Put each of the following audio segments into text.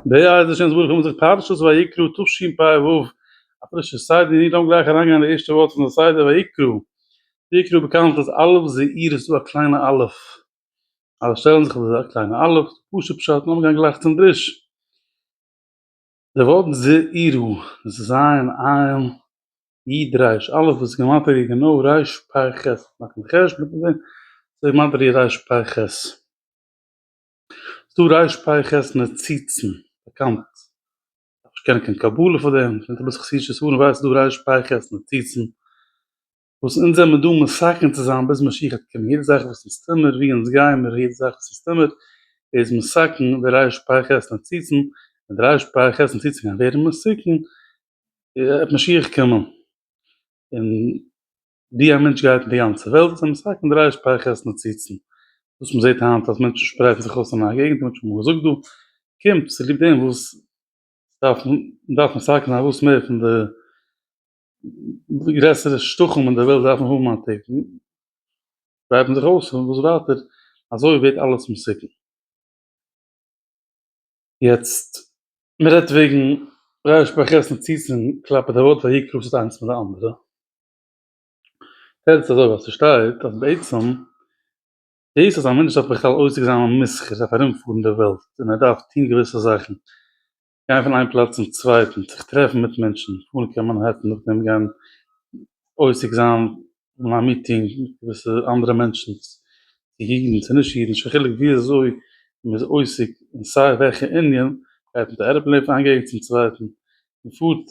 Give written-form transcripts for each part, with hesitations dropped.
בעז ה השם יתברך האבן זיך פרשת ויקרא תשפ ו, א פרישע סדר, און לאמיר גלייך אריינגיין אין די ערשטע ווארט פון די סדר ויקרא, ויקרא באקאנט אלס אלף זעיר איז דא א קליינע אלף, אלע שטעלן זיך אז עס איז א קליינע אלף, פשוט פשט, לאמיר גיין גלייך צום דרוש. די ווארט זעירא איז ז' עין י ריש אלף וואס איז גמטריא גענוי ריש פ ח, מאכן חשבון וועט מען זען ס'איז גמטריא ריש פ ח. ס'דא ריש פ ח ניצוצין, באקאנט, דארף נישט קענען קיין קבלה פאר דעם, קענט אביסל חסידישע ספרים ווייסט ס'דא ריש פ ח ניצוצין, וואס אונז זעמיר דא מתקן צו זיין ביז משיח וועט קומען, יעדע זאך וואס אונז טומיר, ווי אונז גיימיר, יעדע זאך וואס אונז טומיר, איז מתקן די ריש פ ח ניצוצין, און די ריש פ ח ניצוצין גייען ווערן מתוקן, וועט משיח קומען, און ווי א מענטש גייט אין די גאנצע וועלט איז ער מתקן די ריש פ ח ניצוצין, וואס מען זעט היינט אז מענטשן שפרייטן זיך אויס אין א געגנט, מען האט שוין אמאל געזאגט דא, קומט צוליב דעם וואס דארף מען דארף מתקן זיין וואס מער פון די גרעסערע שטחים אין די וועלט דארפן האבן א תיקון, שפרייט מען זיך אויס און וואס ווייטער אזוי ווערט אלעס מתוקן. יעצט מען רעדט וועגן ריש פ ח ניצוצין כלפי די ווארט ויקרא וואס האט איינס מיט די אנדערע. תירוץ אזוי ווייל ס'שטייט אז בעצם דאס אז א מענטש דארף בכלל עוסק זיין אין מסחר, דארף ארומפארן די וועלט און ער דארף טון געוויסע זאכן, גיין פון איין פלאץ צום צווייטן, זיך טרעפן מיט מענטשן, פארן קיין מאנהעטן, נאכדעם גיין עוסק זיין אין א מיטינג מיט געוויסע אנדערע מענטשן, צו אידן צו נישט אידן, נישט קיין חילוק ווי אזוי מען איז עוסק אין סיי וועלכע ענין, גייט מיט א עראפלעין פון איין געגנט צום צווייטן, מען פארט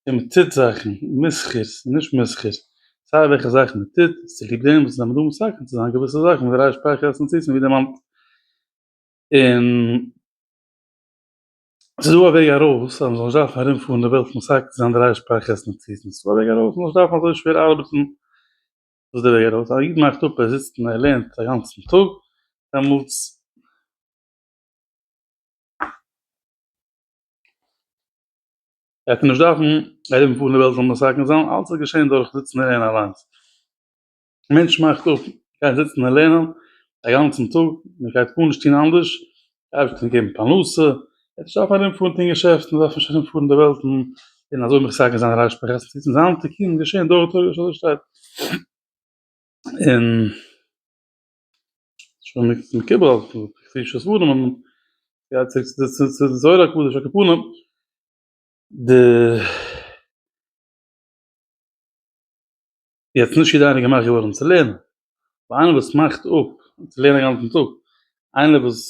און מען טוט זאכן, מסחר און נישט מסחר, סיי וועלכע זאך מען טוט, איז צוליב דעם וואס זענען דא מתקן צו זיין געוויסע זאכן ווי רייש פך עסן צו ווי דערמאנט, און ס'איז דא א וועג ארויס אז מען זאל נישט דארפן ארום פארן די וועלט מתקן צו זיין די רייש פך עסן צו עסן, ס'איז דא א וועג ארויס מען זאל נישט דארפן אזוי שווער ארבעטן, וואס איז די וועג ארויס? א איד מאכט אפ ער זיצט און ער לערנט א גאנצן טאג, דעמאלטס. ער וועט נישט דארפן ארום פארן די וועלט זאל מתקן זיין, אלץ וועט געשען דורך זיצן און לערנען אליינס. א מענטש מאכט אפ, גייט זיצן און לערנען א גאנצן טאג, און ער גייט גארנישט טון אנדערש, דער אייבערשטער וועט אים געבן פרנסה, ער וועט נישט דארפן ארום פארן טון געשעפטן, ער דארף נישט ארום פארן די וועלט און אזוי מתקן זיין רייש פאר עסן, זיצן זיין תיקונים געשען דורך תורה אזוי שטייט. און שוין מקובל אז חסידישע ספרים האבן געהאט צו די זוהר הקדוש על כל פנים. די יעצט נישט יעדער איינער געמאכט געווארן צו לערנען, אבער איינער וואס מאכט אפ צו לערנען א גאנצן טאג, איינער וואס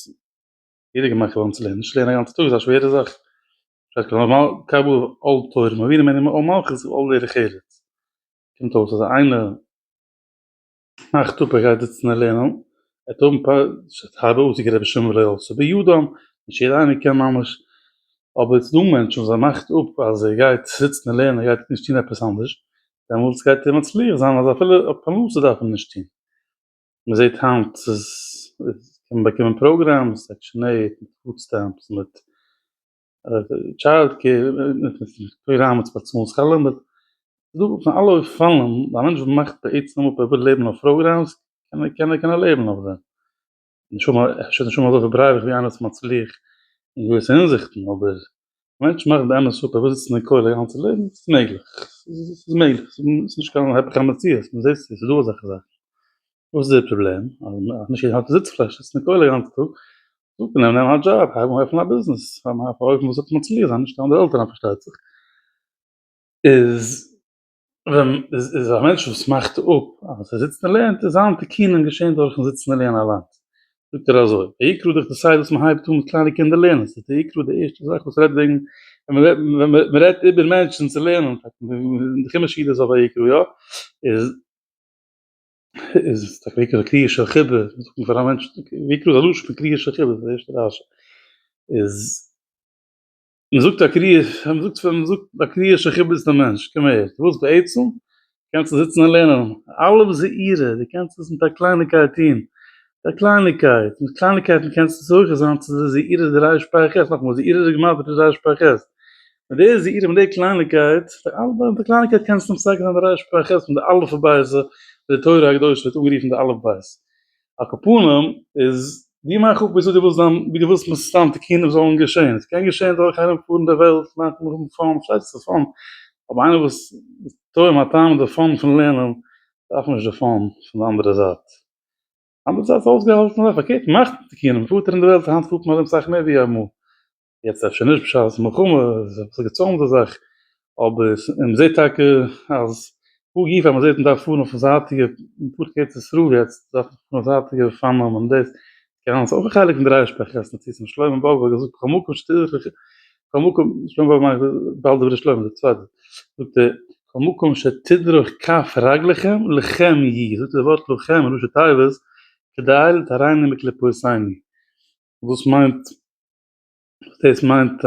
יעדער געמאכט געווארן צו לערנען, נישט לערנען א גאנצן טאג איז א שווערע זאך, שטייט נארמאל קבל עול תורה מבינים ענינים עול מלכות ועול דרך ארץ, קומט אויס אז איינער מאכט אפ ער גייט זיצן און לערנען, ער וועט האבן פאר הרבה עשו כרבי שמעון ולא עלתה בידם, נישט יעדער איינער קען ממש, אבער ס'איז דא מענטשן וואס ער מאכט אפ אז ער גייט זיצן און לערנען ער גייט נישט טון עפעס אנדערש, דעמאלטס גייט ער מצליח זיין אז אפילו אויף פרנסה דארף מען נישט טון. מען זעט היינט ס'איז קען מען באקומען פראגרעמס, Section eight, מיט food stamps, מיט child care, פראגראמען צו באצאלן שכר לימוד, ס'איז דא פון אלע אופנים, א מענטש וואס מאכט בעצם אפ ער וויל לעבן אויף פראגראמס, קען ער קען ער קען ער לעבן אויף דעם. נישט האבן אפשר נישט האבן אזויפיל בריווח ווי איינער וואס איז מצליח אין געוויסע הינזיכטן, אבער א מענטש מאכט באמת אפ ער וויל זיצן אין כולל א גאנצע לעבן, ס'איז מעגליך, ס'איז מעגליך, ס'איז נישט קיין היפך המציאות, מ'זעט ס'איז דא אזעלכע זאכן. וואס איז דער פראבלעם? אז נישט יעדער האט זיץ פלייש, זיצן אין כולל א גאנצן טאג, זאגט מען אים נעם א דזשאב, הייב אן עפענען א ביזנעס, אויף א אופן וואס וועט מצליח זיין, נישט קיין די עלטערן פארשטייט זיך. איז ווען איז א מענטש וואס מאכט אפ אז ער זיצט און לערנט, איז זיין תיקונים געשען דורכן זיצן און לערנען אליינס. זאגט ער אזוי, ויקרא דאך די סדר וואס מען הייבט אן מיט קליינע קינדער לערנען, ס'איז די ויקרא די ערשטע זאך וואס רעדט וועגן ווען מען רעדט איבער מענטשן צו לערנען, די חומש איד איז אויף ויקרא יא, איז איז טאקע ויקרא קריאה של חיבה, זאגט מען פאר א מענטש, ויקרא איז א לשון פון קריאה של חיבה, די ערשטע רשי איז, מען זאגט א קריאה, מען זאגט ווען מען זאגט א קריאה של חיבה איז די מענטש, קום אהער, דו ווילסט בעצם, קענסטו זיצן און לערנען, אלף זעירא, דו קענסט עס מיט א קלייניקייט טון, מיט א קלייניקייט, מיט קלייניקייטן קענסטו זוכה זיין צו די זעירא דריי שפאר ח, נאכאמאל, זעירא איז גמטריא דריי שפאר ח, מיט די זעירא מיט די קלייניקייט, מיט די קלייניקייט קענסטו מתקן זיין די ריש פ ח פון די אלף בית, די תורה הקדושה ווערט אנגערופן די אלף בית. על כל פנים איז. דו מאך אפ וויאזוי דו ווילסט דיין, ווי דו ווילסט מסתם תיקונים זאלן געשען, עס קען געשען דורך ארום פארן די וועלט, מאכן האבן fun, פארשטייט זיך ס'איז fun, אבער איינער וואס איז טועם א טעם אין די fun פון לערנען, דארף נישט די fun פון די אנדערע זייט. אנדערע זייט איז אויסגעהאלטן אזוי, פארקערט מאכט תיקונים, פארט ארום די וועלט, היינט פארט מען ארום סאך מער ווי אמאל, יעצט אפשר נישט בשעת מלחמה, איז עפעס א געצוימטע זאך, אבער און מ'זעט טאקע אז הא גופא אז מ'זעט מ'דארף פארן אויף זייטיגע, מ'פארט קיין ארץ ישראל יעצט, דארף מען פארן אויף זייטיגע אופנים און דאס, קען זיין ס'איז אויך א חלק פון די רייש פאר חסד נציצים, שלמה באבוב האט געזאגט כל מקום שתלך, כל מקום, שלמה באבוב מיינט בעל דברי שלמה די צווייטע, זאגט ער כל מקום שתדרוך כף רגליכם לכם יהיה, זאגט ער די ווארט לכם אין ראשי תיבות, כדי לטהרנו מקליפותינו, וואס מיינט דאס מיינט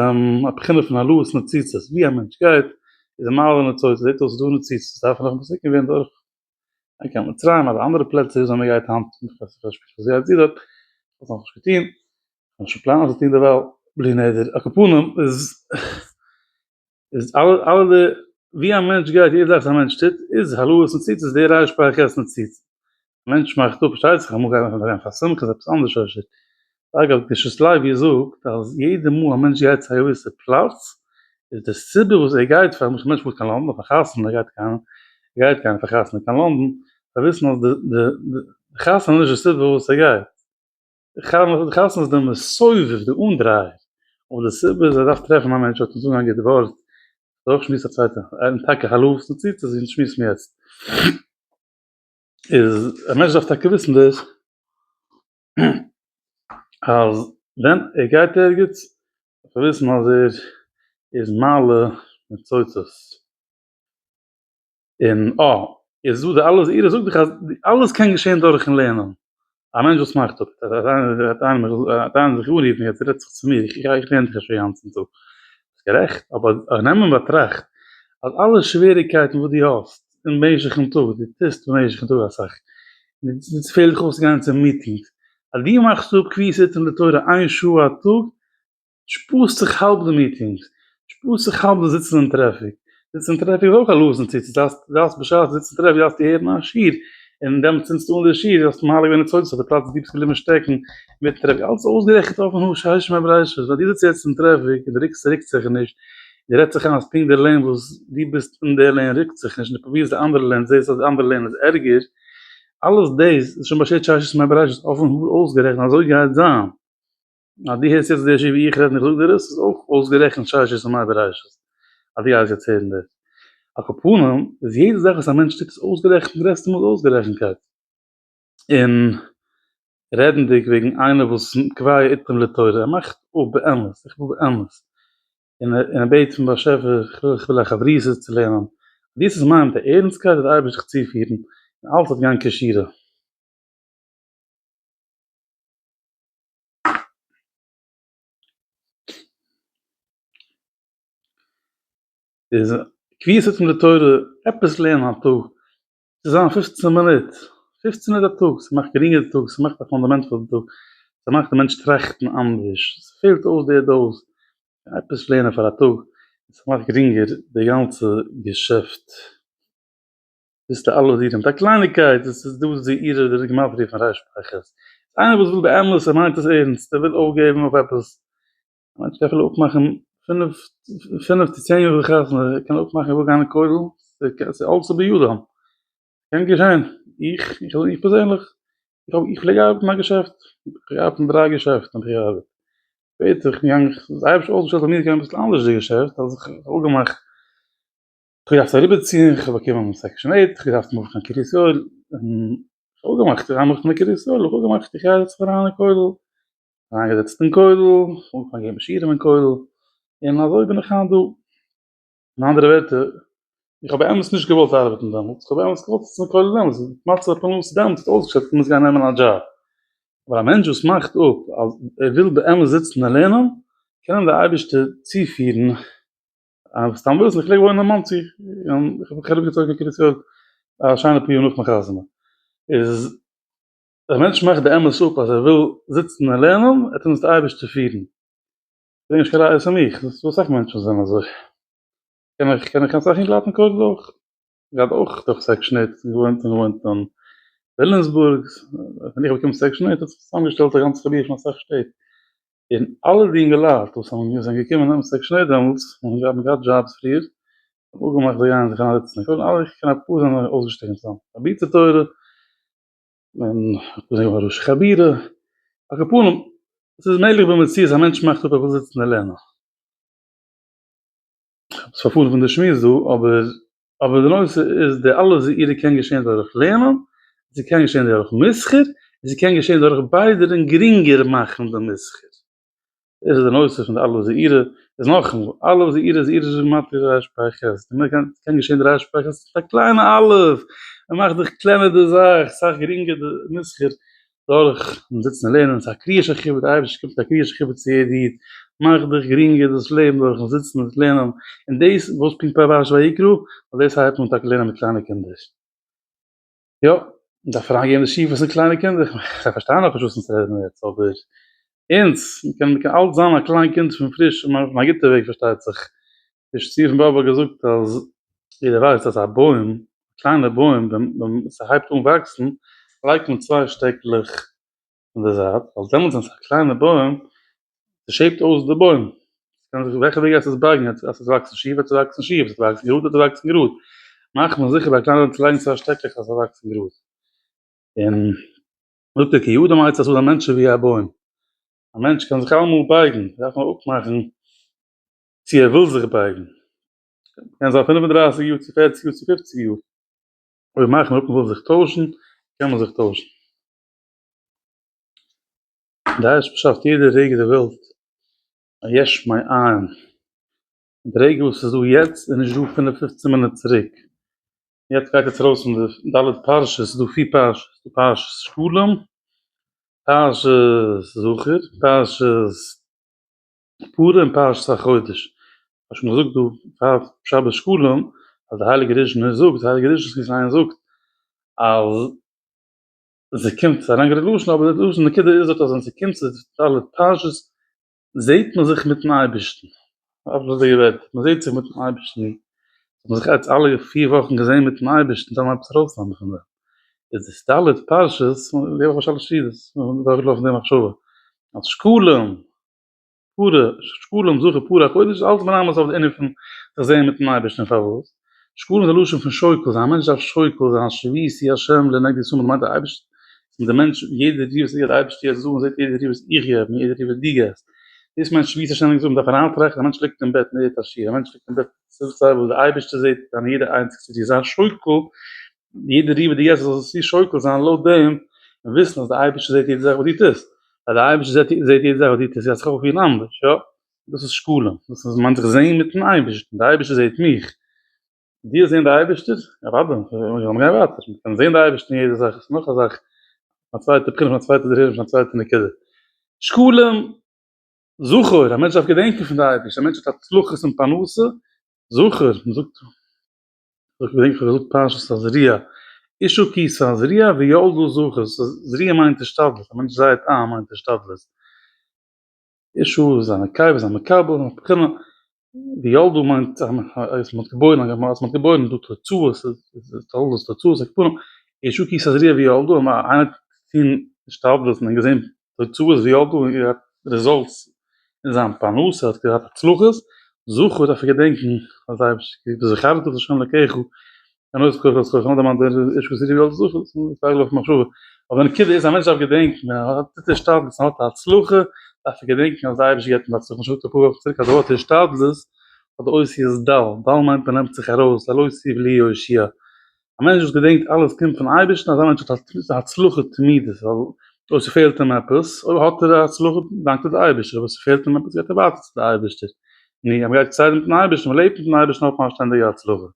א בחינה פון העלאת ניצוצות, ווי א מענטש גייט איז ער מעלה ניצוצות, זעט אויס ס'איז דא ניצוצות, דארף נאך מתוקן ווערן דורך גיין קיין מצרים אדער אנדערע פלעצער וויאזוי מען גייט היינט, איך ווייס נישט וואס גייט זי דארט, איך האב עס נאכנישט געטון, איך האב נישט קיין פלאן עס צו טון דערווייל, בלי נדר, על כל פנים איז איז אלע אלע די ווי א מענטש גייט יעדע זאך וואס א מענטש טוט איז העלאת ניצוצות, די רייש פאר ח' ניצוץ. מענטש מאכט אפ, פארשטייט זיך אמאל גייט מען אריין פאר שמחה איז עפעס אנדערש אפשר. אגב קדושת לוי זאגט אז יעדע מאל א מענטש גייט צו א געוויסע פלאץ איז די סיבה וואס ער גייט פאר, למשל א מענטש פארט קיין לאנדאן אויף א חתונה, ער גייט קיין ער גייט קיין אויף א חתונה קיין לאנדאן, זיי וויסן אז די די די חתונה איז נישט די סיבה פארוואס ער גייט, די חתונה איז די מסובב, די אנדרייער, אבער די סיבה איז ער דארף טרעפן א מענטש וואס וועט אים זאגן א גוט ווארט, דורך שמועס א צווייטע, און טאקע הלוות ניצוצות ווי אונז שמועסן יעצט. איז א מענטש דארף טאקע וויסן דאס אז ווען ער גייט ערגעץ דארף ער וויסן אז ער איז מעלה ניצוצות און אה איז דא די אלע זעירא זאגט דיך אז אלעס קען געשען דורכן לערנען א מענטש וואס מאכט אפ האט איינער זיך אנגערופן יעצט רעדט זיך צו מיר איך לערן דאך נישט א גאנצן טאג ביסט גערעכט אבער נעם אין באטראכט אז אלע שוועריגקייטן וואס דו האסט אין משך'ן טאג, דו טוסט במשך'ן טאג אסאך, און עס פעלט דיך אויס צו גיין צו meetings, אז דו מאכסט אפ קביעות עתים לתורה איין שעה א טאג, שפארסט זיך האלב די meetings, שפארסט זיך האלב די זיצן אין טרעפיק, זיצן אין טרעפיק איז אויך א לוזן צו, דו דארפסט בשעת זיצן אין טרעפיק דארפסטו הערן א שיעור, און דעמאלטס צינדסטו אן די שיעור, האסטו מעלה געווען ניצוצות אויף די פלאץ וואו דו ביסט געבליבן שטעקן אינמיטן טרעפיק, אלעס אויסגערעכנט אויפן הא ששת ימי בראשית, ווען דו זיצט יעצט אין טרעפיק און דו רוקסט רוקט זיך נישט, דו רעדסט זיך איין אז פונקט די lane וואס דו ביסט אין די lane רוקט זיך נישט, און דו פרובירסט די אנדערע lane זעסט אז די אנדערע lane איז ערגער, אלעס דאס איז שוין באשערט ששת ימי בראשית אויפן האר אויסגערעכנט אזוי גייט זיין. אז דו הערסט יעצט די שיעור ווי איך רעד און איך זאג דיר עס, איז אויך אויסגערעכנט ששת ימי בראשית, אז דו גייסט יעצט הערן דאס. על כל פנים, איז יעדע זאך וואס א מענטש טוט איז אויסגערעכנט אין גרעסטע מאס אויסגערעכנטקייט. און רעדנדיג וועגן איינער וואס קובע עתים לתורה, ער מאכט אפ באמת, איך וויל באמת, און ער בעט פון באשעפער, איך וויל, איך וויל א חברותא צו לערנען, דאס איז מיין מיט א ערנסטקייט וועט דער אייבערשטער דיך צופירן, און אלעס וועט גיין כשורה. איז קביעות עתים לתורה עפעס לערנען א טאג, צו זיין 15 מינוט, 15 מינוט א טאג, ס'מאכט גרינגער די טאג, ס'מאכט א fundament פאר די טאג, ס'מאכט די מענטש טראכטן אנדערש, ס'פעלט אויס די dose, עפעס לערנען פאר א טאג, ס'מאכט גרינגער די גאנצע געשעפט. דאס איז די אלע זירים, א קלייניקייט, דאס איז דא זעירא די גימטריא פון ריש פחת. איינער וואס וויל באמת, ער מיינט עס ערנסט, ער וויל אויפגעבן אויף עפעס, א מענטש קען אפילו אפמאכן פינף, פינף צו צען יאר נאך די חתונה, ער קען אפמאכן איך וויל גיין אין כולל, ס'איז אלץ בידם, קען געשען, איך, איך פערזענליך, איך האב, איך פלעג ארבעטן אין א געשעפט, איך האב געארבעט אין דריי געשעפטן האב איך געארבעט, שפעטער איך בין געגאנגען, זיי האבן אויסגעשטעלט אז מיר איז געווען אביסל אנדערש די געשעפט, אז איך האב אפגעמאכט כ'האב געדארפט אריבערציען, כ'האב באקומען section eight, כ'האב געדארפט מופן קיין קרית יואל, און כ'האב אפגעמאכט, איך גיי מופן קיין קרית יואל, איך האב אפגעמאכט איך גיי זיך אריין אין כולל, אריינגעזעצט אין כולל, אנגעפאנגען געבן שיעורים אין כולל, און אזוי בין איך היינט דא. אין אנדערע ווערטער, איך האב באמת נישט געוואלט ארבעטן דעמאלטס, איך האב באמת געוואלט זיצן אין כולל דעמאלטס, די מצב הפרנסה דעמאלטס האט אויסגעשטעלט איך מוז גיין נעמען א דזשאב. אבער א מענטש וואס מאכט אפ אז ער וויל באמת זיצן און לערנען, קען אים דער אייבערשטער צופירן סתם וויסן, איך פלעג וואוינען אין מאנסי, און איך האב מיך אריבערגעצויגן קיין קרית יואל א שיינע פאר יאר נאך מיין חתונה. איז א מענטש מאכט די אמת אפ אז ער וויל זיצן און לערנען, וועט אים דאס די אייבערשטער פירן. ברענג נישט קיין ראיות פון מיך, ס'איז דא אסאך מענטשן וואס זענען אזוי. קען איך קען איך אסאך אינגעלייט אין כולל אויך. געהאט אויך דורך section eight, געוואוינט און געוואוינט אין. וויליאמסבורג, ווען איך באקום section 8 האט זיך צוזאמגעשטעלט א גאנצע חבורה פון אסאך שטעט, און אלע די אינגעלייט וואס האבן זענען געקומען נעמען section 8 דעמאלטס, און האבן געהאט jobs פריער, האבן אפגעמאכט זיי גייען זיך אריינזעצן אין כולל, אלע איך קען אפאר זענען אויסגעשטיגן צוזאם, מרביצי תורה, און אפאר זענען געווארן ראשי חבורה, על כל פנים, ס'איז מעגליך במציאות א מענטש מאכט אפ ער וויל זיצן און לערנען. כ'האב עס פארפארן פון די שמועס דא, אבער אבער די נושא איז די אלע זעירא קען געשען דורך לערנען, ס'קען געשען דורך מסחר, און ס'קען געשען דורך ביידע און גרינגער מאכן די מסחר. דאס איז די נושא פון די אלע זעירא, איז נאכאמאל, אלף זעירא זעירא איז גימטריא רש פ ח, קען געשען די רש פ ח מיט א קליינע אלף, מ'מאכט דיך קלענער די זאך, סאך גרינגער די מסחר, דורך זיצן און לערנען, ס'איז א קריאה של חיבור, די אייבערשטער קומט מיט א קריאה של חיבור צו יעדע איד, מאך דיך גרינגער דאס לעבן דורכן זיצן און לערנען, און דאס וואס פונקט פרשת ויקרא, ווייל דאס הייבט מען טאקע לערנען מיט קליינע קינדער. יא, מען דארף אריינגעבן די שאיפות אין קליינע קינדער, זיי פארשטייען נאכנישט וואס אונז רעדן יעצט, אבער אונז, מען קען אלץ זיין א קליין קינד פון פריש, און א גוטע וועג פארשטייט זיך. דער שטיר פון באבא האט געזאגט אז יעדער ווייסט אז א בוים, א קליינע בוים, ווען ס'הייבט אן וואקסן, לייגט מען צוויי שטעקלעך פון די זייט, ווייל דעמאלטס ווען ס'איז א קליינע בוים, ס' shape ט אויס די בוים, ס'קען זיך וועלכע וועג עס איז בייגן, אז עס וואקסן שיף וועט עס וואקסן שיף, עס וועט וואקסן גראד וועט עס וואקסן גראד, מאכט מען זיכער ביי א קליינע בוים צו לייגן צוויי שטעקלעך אז עס זאל וואקסן גראד. און זאגט ער כי האדם עץ השדה, א מענטש איז ווי א בוים, א מענטש קען זיך אלעמאל בייגן, דארף מען אפמאכן צו ער וויל זיך בייגן, קען זיין 35 יאר צו 40 יאר צו 50 יאר, אויב מאכט מען אפ מען וויל זיך טוישן, קען מען זיך טוישן. די אייבערשטער באשאפט יעדע רגע די וועלט א יש מאין, די רגע וואס איז דא יעצט איז נישט דא פינף פופצן מינוט צוריק, יעצט גייט עס ארויס פון די ד' פרשות, ס'איז דא פיר פרשות, ס'איז דא פרשת שקלים, פרשת זכור, פרשת פרה און פרשת החודש. כ'האב שוין געזאגט דא פאר שבת שקלים אז די הייליגע ריזשינער זאגט, די הייליגע ריזשינער זאגט אז ס'קומט, ס'איז א לענגערע לשון אבער די לשון נקודה איז דארט אז ווען ס'קומט צו די ד' פרשות זעהט מען זיך מיטן אייבערשטן, אויף די ווערטער, מען זעהט זיך מיטן אייבערשטן, האט מען זיך יעצט אלע פיר וואכן געזעהן מיטן אייבערשטן, דארף מען עפעס ארויסנעמען פון דעם, איז די ד' פרשות, די וואך ביי שלש סעודות, דורכגעלאפן די מחשבה, אז שקלים, פרה, שקלים זכור פרה החודש, איז אלץ מרמז אויף די ענין פון זיך זעהן מיטן אייבערשטן, פארוואס? שקלים איז א לשון פון שוקל זיין, א מענטש דארף שוקל זיין, שויתי השם לנגדי תמיד, מיינט דער אייבערשטער איז מיט דעם מענטש, יעדע ריר וואס ער געבט, דער אייבערשטער יעצט דא און זעט יעדע ריר וואס איך געב און יעדע ריר וואס דו געבסט, דאס מיינט שויתי השם לנגדי תמיד, מען דארף אריינטראכטן, א מענטש ליגט אין בעט און ער הערט א שיעור, א מענטש ליגט אין בעט, ס'איז סיי וואס דער אייבערשטער זעט דיין יעדע איינציגסטע ריר, זיין שוקל יעדע ריר וואס דו געבסט זאלסטו שוקל זיין לויט דעם און וויסן אז דער אייבערשטער זעט יעדע זאך וואס דו טוסט, ווייל דער אייבערשטער זעט זעט יעדע זאך וואס דו טוסט, גייסט זיך אויפפירן אנדערש, יא? דאס איז שקלים, דאס איז מיינט זיך זען מיטן אייבערשטן, דער אייבערשטער זעט מיך, דו האסט זען די אייבערשטער? אוודאי, לאמיר גיין ווייטער, מען קען זען די אייבערשטער אין יעדע זאך, עס איז נאך א זאך, א צווייטע בחינה פון א צווייטע דערהערונג פון א צווייטע נקודה. שקלים, זכור, א מענטש דארף געדענקען פון די אייבערשטער, א מענטש האט הצלחות אין פרנסה, זכור, מען זאגט איך געדענק איך האב געזאגט פרשת תזריע, אשה כי תזריע וילדה זכר, זריע מיינט השתדלות, א מענטש זייעט איין מיינט השתדלות, אשה איז א נקבה איז א מקבל, בחינה, וילדה מיינט אז מען האט געבוירן, אז מען האט געבוירן איז דא תוצאות, תולדות תוצאות, על כל פנים, אשה כי תזריע וילדה, איינער האט געטון השתדלות און געזען תוצאות וילדה און געהאט results אין זיין פרנסה האט געהאט הצלחות, זכור דארף ער געדענקן אז די אייבערשטער וזכרת את השם אלקיך און אויס כח אויס כח דערמאנט דער איש וואס איז וילדה זכור דאס איז אויף מחשבה אבער די נקודה איז א מענטש דארף געדענקן ווען ער האט טוט השתדלות און האט א הצלחה דארף ער געדענקן אז די אייבערשטער געבט אים די הצלחה שוין אפאר וואכן צוריק אז די ווארט השתדלות האט די אותיות דל, דל מיינט מען נעמט זיך ארויס, דל אותי בלי יושיע. א מענטש וואס געדענקט אלעס קומט פון אייבערשטן, אזא מענטש האט א הצלחה תמידית, ווייל אויב ס'פעלט אים עפעס, אויב האט ער א הצלחה דאנקט ער די אייבערשטער, אויב ס'פעלט אים עפעס גייט ער ווייטער צו די אייבערשטער. נו, אז מ'גייט כסדר מיטן אייבערשטן, מ'לעבט מיטן אייבערשטן האט מען א שטענדיגע הצלחה.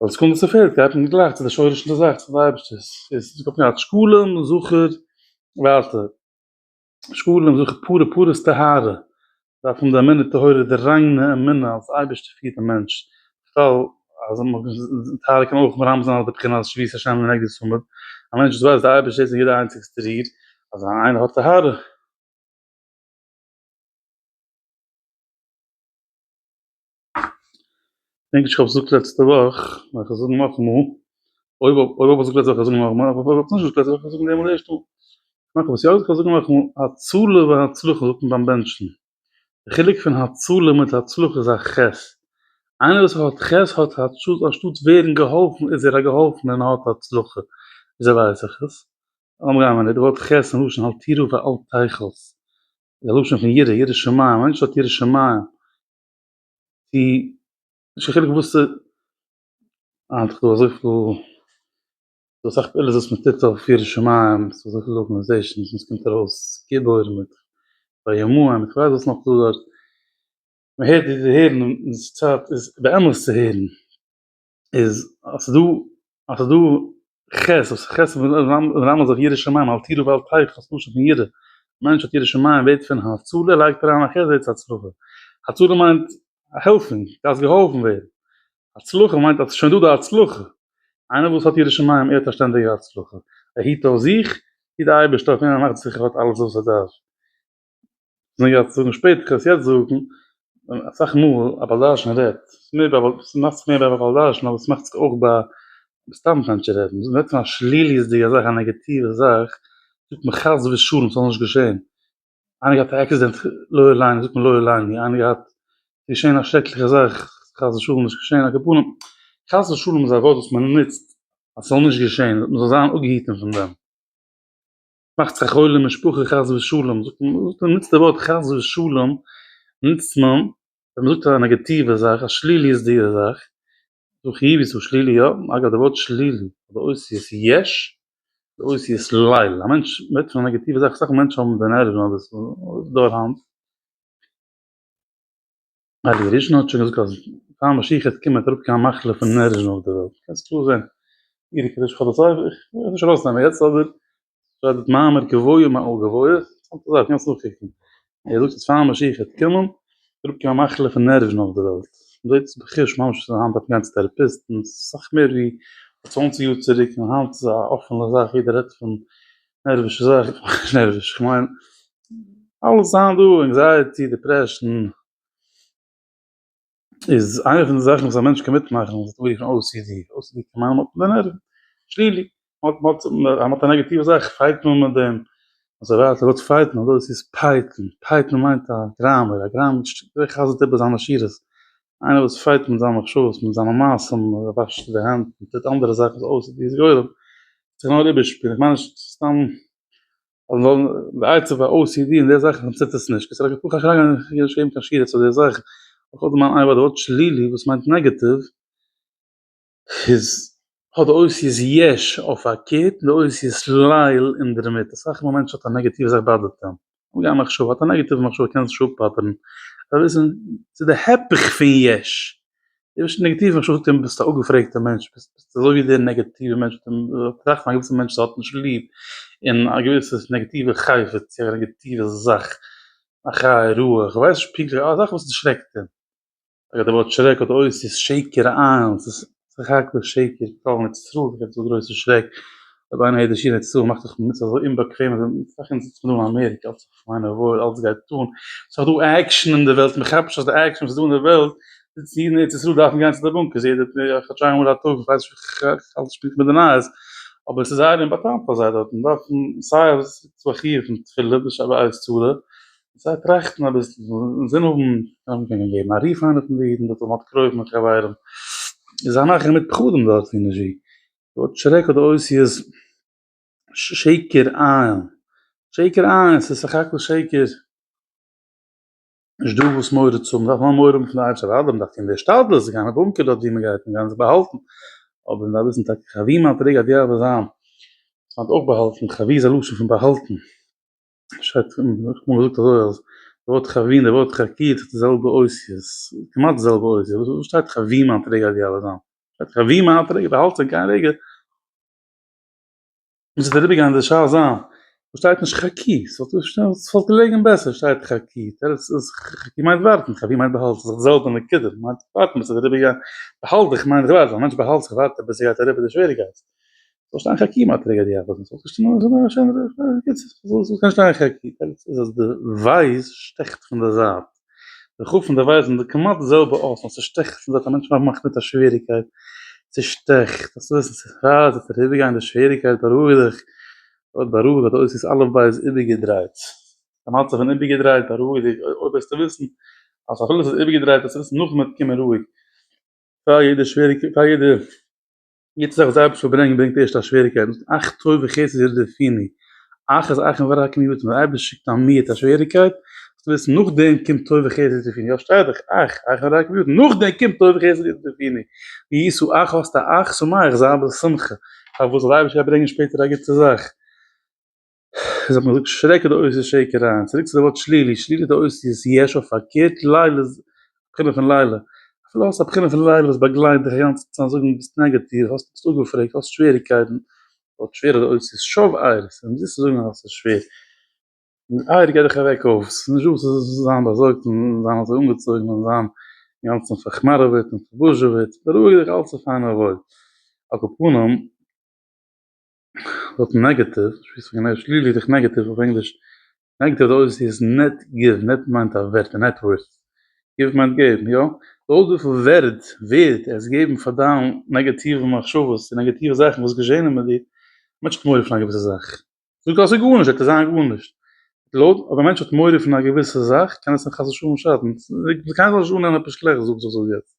ווייל סעקונדע ס'פעלט גייט מען גלייך צו די שורש פון די זאך, צו די אייבערשטער. עס קומט מיט שקלים, זכור, ווייטער. שקלים זכור פרה פרה איז טהרה, דארף האבן די אמונה טהורה די ריינע אמונה אז די אייבערשטער פירט די מענטש, בכלל אז טהרה קען אויך מרמז זיין אויף די בחינת שויתי השם לנגדי תמיד, א מענטש וואס ווייסט די אייבערשטער זעט אין יעדע איינציגסטע ריר, אז איינער האט טהרה. כ'דענק נישט כ'האב עס געזאגט לעצטע וואך, וועל איך עס זאגן נאכאמאל. אויב אויב האב איך געזאגט לעצטע וואך זאג נאכאמאל, אויב האב איך נישט געזאגט לעצטע וואך זאג דעם מאל ערשט מאל. מאך וואס יא געזאגט זאג נאכאמאל, הצלה והצלחה זאגט מען ביים בענטשן. די חילוק פון הצלה מיט הצלחה איז א ח'. איינער וואס האט ח' האט אנשטאט ווערן געהאלפן איז ער א געהאלפענער און האט הצלחה. וויאזוי ווייס איך עס? לאמיר גיין א מינוט, די ווארט ח' אין לשון אל תירא ואל תחת. איז א לשון פון יראה, יראת שמים, א מענטש האט יראת שמים, צו, נישט קיין חילוק וואס היינט איז דא אזויפיל, ס'דא אסאך פעולות וואס מען טוט אויף יראת שמים, ס'דא אזויפיל organizations וואס קומט ארויס גיבור מיט וימאן מיט כ'ווייס וואס נאך דא דארט, מען הערט די די הערן און ס'צייט איז באמת צו הערן, איז אז ס'דא אז ס'דא ח' וואס ח' איז מרמז אויף יראת שמים אל תירא ואל תחת לשון פון יראה, מענטש האט יראת שמים ווערט פון הצלה לייגט אריין א ח' ווערט עס הצלחה, הצלה מיינט העלפן, דארפסט געהאלפן ווערן, הצלחה מיינט אז ס'איז שוין דא די הצלחה, איינער וואס האט יראת שמים ער האט א שטענדיגע הצלחה, ער היט אויף זיך, היט די אייבערשטער אויף אים ער מאכט זיכער ער האט אלעס וואס ער דארף. כ'האב געהאט צו זאגן שפעטער, כ'וועל עס יעצט זאגן, אסאך מאל א בעל דרשן רעדט, ס'מאכט זיך מער ביי א בעל דרשן אבער ס'מאכט זיך אויך ביי סתם מענטשן רעדן, מ'רעדט פון א שליליות'דיגע זאך א נעגאטיווע זאך, זאגט מען חס ושלום ס'זאל נישט געשען, איינער געהאט א accident לא עלינו זאגט מען לא עלינו, איינער געהאט געשען א שרעקליכע זאך חס ושלום נישט געשען, על כל פנים חס ושלום איז א ווארט וואס מען נוצט אז ס'זאל נישט געשען, מ'זאל זיין אפגעהיטן פון דעם. מאכט זיך א חולה משפחה חס ושלום, זאגט מען, מען נוצט די ווארט חס ושלום נוצט מען ווען מען זאגט א נעגאטיווע זאך, א שליליות'דיגע זאך, דא חיובי איז דא שלילי יא, אגב די ווארט שלילי האט די אותיות יש, די אותיות ליל, א מענטש רעדט פון א נעגאטיווע זאך, אסאך מענטשן האבן די נערוון אביסל דארט היינט. אלי ראשון האט שוין געזאגט אז פאר משיח וועט קומען וועט אראפ קיין מחלה פון נערוון אויף די וועלט, קענסט קלאר זען אירע קדוש כ'האב דאס אויך, איך וועל נישט ארויסנעמען יעצט אבער שטייט דארט מאמר גבוה מעל גבוה, אינטערעסאנטע זאך קענסט נאכקוקן, ער זאגט אז פאר משיח וועט קומען וועט אראפ קומען א מחלה פון נערוון אויף די וועלט, מ'זעט עס בחוש ממש היינט דארף מען גיין צו טעראפיסטן, סאך מער ווי 20 יאר צוריק, און היינט איז א אפענע זאך יעדער רעדט פון נערווישע זאך, נישט נערוויש, כ'מיין אלעס היינט דא, anxiety, depression, איז איינע פון די זאכן וואס א מענטש קען מיטמאכן וואס ווערט אנגערופן OCD, OCD קען מיינען מ'האט די נערוון, שלילי, מ'האט מ'האט מ'האט א נעגאטיווע זאך fight מען מיט דעם, אזוי ווייטער, ווארט fight ן, אדער עס איז פייטן, פייטן מיינט א גראמער, א גראמער חזר'ט איבער זיינע שורות, איינער וואס fight מיט זיינע מחשבות, מיט זיינע מעשים, ער וואשט די הענט, און טוט אנדערע זאכן וואס OCD איז גורם, זיך נאר איבערשפילן, איך מיין נישט סתם אז מ'זאל די עצה פאר OCD און די זאכן טוט עס נישט, כ'זאל נישט אריינגיין איך גיי נישט געבן קיין שיעור צו די זאך, איך האב דערמאנט איין ווארט, די ווארט שלילי וואס מיינט נעגאטיוו איז האט די אותיות יש אויף פארקערט און די אותיות ליל אינדערמיט, אסאך מאל א מענטש האט א נעגאטיווע זאך באדערט אים, אנגיין מחשבה, האט א נעגאטיווע מחשבה קען זיך נישט אפפאטערן, דארף וויסן ס'איז די הפך פון יש, די נעגאטיווע מחשבה זאגט אים ביסט א אפגעפרעגטע מענטש, ביסט אזוי ווי דער נעגאטיווע מענטש, טראכט פון א געוויסע מענטש וואס האט נישט ליב, און א געוויסע נעגאטיווע חפץ, א נעגאטיווע זאך, א חיה רעה, איך ווייס נישט פונקטליך, א זאך וואס דערשרעקט אים. אגב די ווארט שרעק האט אויס איז שקר איין, ס'איז סך הכל שקר, בכלל אין ארץ ישראל איז דא גרויסע שרעק, אויב איינער הערט די שיעור אין ארץ ישראל מאכט זיך מיט אזוי אומבאקוועם, אסאך אונז זיצט מען דא אין אמעריקע אלץ אויף מיינע וואויל אלץ גייט אן, ס'איז דא action אין די וועלט, מ'כאפט נישט אז די action וואס איז דא אין די וועלט, זיצן אידן אין ארץ ישראל דארפן גיין צו די bunkers יעדע כאטש איינמאל א טאג, כ'ווייס נישט כ'האלט נישט פונקט מיט די נייעס, אבער ס'איז זייער אומבאטעמט פאר זיי דארטן, דארפן סיי צו א חיוב פון תפילה בשעת צרה, זיי טראכטן אביסל, אינזין האבן, קען מען געבן א רוף איינער פון די אידן דארט וואס מ'האט קרובים און חברים, און זיי מאכן מיט פחדים דארט ווי נישט ווי. ווארט שרעק האט די אותיות שקר עין, שקר עין, ס'איז סך הכל שקר, נישט דא וואס מורא צו האבן, מ'דארף נאר מורא האבן פון די אייבערשטער, אוודאי מ'דארף טון די השתדלות, גיין אין בונקער דארט ווי מ'גייט און גיין זיך באהאלטן, אבער מ'דארף וויסן טאקע חבי מיינט רגע די אבער זיין, מיינט אויך באהאלטן, חבי איז א לשון פון באהאלטן. שטייט איך האב אמאל געזאגט אזוי אז די ווארט חבי און די ווארט חכי איז די זעלבע אותיות, כמעט די זעלבע אותיות, וואס שטייט חבי מיינט רגע די אלע זאכן? שטייט חבי מיינט רגע, באהאלט זיך קיין רגע, מוז עס אריבערגיין די שעה זיין, וואס שטייט נישט חכי, ס'וואלט געלעגן בעסער שטייט חכי, תירוץ איז חכי מיינט ווארטן, חבי מיינט באהאלט, ס'איז דאך די זעלבע נקודה, מיינט ווארטן ביז ס'וועט אריבערגיין, באהאלט דיך מיינט ווארטן, א מענטש באהאלט זיך ווארט ער ביז ס'גייט אריבער די שוועריגקייט. זאל שטיין חכי מיט רגע די אבות, זאל שטיין אזוי נאר השם זאל קען שטיין חכי, תירוץ איז אז די ווייז שטעכט פון די זייט, די כ' פון די ווייז זענען כמעט די זעלבע אות נאר ס'שטעכט פון די זייט, א מענטש מאכט מיט א שוועריקייט. ס'שטעכט, דארפסטו וויסן ס'איז ווייט, ס'וועט אריבערגיין די שוועריקייט בארואיג דיך, דארט בארואיג האט אותיות אלף בית איבערגעדרייט, די מצב פון איבערגעדרייט בארואיג דיך, אויב וועסטו וויסן אז אפילו ס'איז איבערגעדרייט וועסטו וויסן נאכדעם וועט קומען רואיג, פאר יעדע שוועריקייט פאר יעדע גוטע זאך וואס די אייבערשטער וויל ברענגען ברענגט ערשט א שוועריקייט, אך טוב וחסד ירדפוני, אך איז אחים ורקים יתום, ווען די אייבערשטער שיקט א מיעוט א שוועריקייט, זאלסטו וויסן נאכדעם קומט טוב וחסד ירדפוני, יא שטייט דאך אך, אחים ורקים יתום, נאכדעם קומט טוב וחסד ירדפוני, והיית אך האסט א אך שמח זיי בשמחה, פארוואס זאל די אייבערשטער ברענגען שפעטער א גוטע זאך? איז האט מען געזאגט שרעק איז די אותיות שקר אריין, צוריק צו די ווארט שלילי, שלילי איז די אותיות יש אויף פארקערט, לילה איז בחינה פון לילה, אפילו האסט א בחינה פון לילה וואס באגלייט דיך אגאנצע צייט זאגן ביסט נעגאטיוו, האסט ביסט אפגעפרעגט, האסט שוועריגקייטן, ווארט שווער איז די אותיות שוב ער, ס'איז אומזיסט צו זאגן אז ס'איז שווער, און ער גייט דיך אוועק אויף, ס'איז נישט דא וואס צו זיין באזארגט און זיין אזוי אנגעצויגן און זיין אינגאנצן פארכמארעוועט און פארבוזשעוועט, בארואיג דיך אלץ איז פיין און וואויל, על כל פנים. ווארט נעגאטיוו, שלילי איז דאך נעגאטיוו אויף ענגליש, נעגאטיוו די אותיות איז net give, net מיינט א ווערט, א net worth, give מיינט געבן, יא? לויט וויפיל ווערד, ווערד, עס געבן פאר דיין נעגאטיווע מחשבות, די נעגאטיווע זאכן וואס געשעהן מיט דיר, א מענטש האט מורא פון א געוויסע זאך, זאג אז ס'איז גארנישט וועט עס זיין גארנישט, לויט אויב א מענטש האט מורא פון א געוויסע זאך קען עס אים חס ושלום שאטן, קיינער זאל נישט אננעמען עפעס שלעכטס וואס איך זאג יעצט,